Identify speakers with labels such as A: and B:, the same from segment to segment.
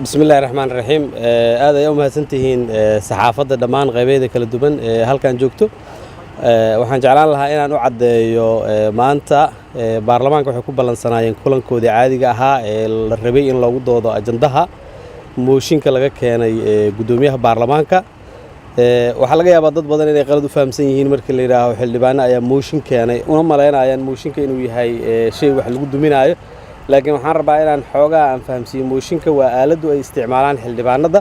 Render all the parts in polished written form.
A: Bismillahi raxmaan raxiim. Aad ayaa u mahadsantihiin saxaafadda dhammaan qaybeeda kala duwan ee halkan joogto. Waxaan jeclaan lahaa inaan u caddeeyo maanta baarlamaanka waxay ku ballansanaayeen kulankoodii caadiga ahaa ee la rabay in loogu doodo ajandaha mooshinka laga keenay guddoomiyaha baarlamaanka. Waxaa laga yaabaa dad badan inay qalad u fahamsan yihiin markii la yidhaaho xildhibaano ayaa mooshin keenay, una malaynayaan mooshinka inuu yahay shay wax lagu duminaayo. Laakiin waxaan rabaa inaan xoogaa aan fahamsiiyo: mooshinka waa aaladdu ay isticmaalaan xildhibaanada.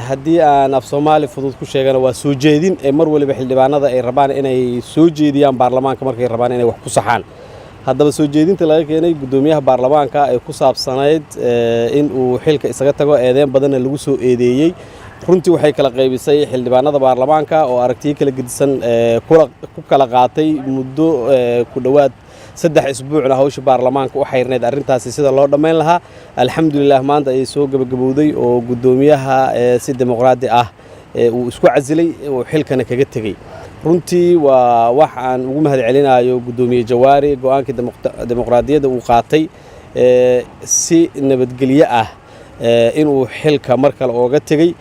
A: Haddii aan af Soomaali fudud ku sheegana, waa soo jeedin ee mar waliba xildhibaanada ay rabaan inay soo jeediyaan baarlamaanka markay rabaan inay wax ku saxaan. Haddaba, soo jeedinta laga keenay guddoomiyaha baarlamaanka ee ku saabsanayd in uu xilka isaga tago, eedeyn badanna lagu soo eedeeyey, runtii waxay kala qaybisay xildhibaanada baarlamaanka oo aragtiyo kala gedisan ku kala qaatay. Muddo ku dhowaad 3 isbuucna hawsha baarlamaanka u xayrneyd arrintaasi sida loo dhammayn lahaa. Alxamdulilah, maanta ayay soo gebagabowday oo guddoomiyaha si dimuqraadi ah uu isku casilay oo xilkana kaga tegey. Runtii waa wax aan ugu mahad celinayo guddoomiye Jawaari go'aankii dimuqraadiyadda uu qaatay, si nabadgelyo ah inuu xilka mar kale ooga tegey.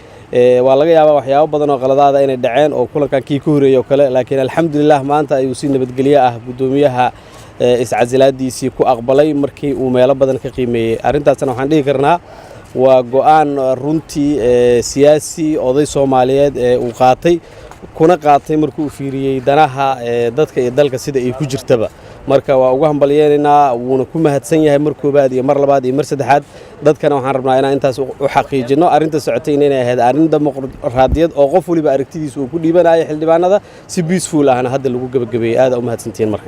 A: Waa laga yaabaa waxyaabo badan oo qaladaada inay dhaceen oo kulankan kii ka horreeyey oo kale, laakiin alxamdulilah, maanta ayuu si nabadgelyo ah guddoomiyaha iscasilaadiisii ku aqbalay markii uu meelo badan ka qiimeeyey. Arrintaasna waxaan dhihi karnaa waa go'aan runtii siyaasi oday Soomaaliyeed ee uu qaatay, kuna qaatay markii uu fiiriyey danaha dadka iyo dalka sida ay ku jirtaba. Marka waa ugu hambalyeynaynaa, wuuna ku mahadsan yahay mar koobaad iyo mar labaad iyo mar saddexaad. Dadkana waxaan rabnaa inaan intaas u xaqiijinno: arrinta socotayna inay ahayd arrin dimuqraadiyad oo qof waliba aragtidiisa uu ku dhiibanayo xildhibaanada, si peaceful ahna hadda lagu gebagabeeyey. Aada u mahadsantihiin marka.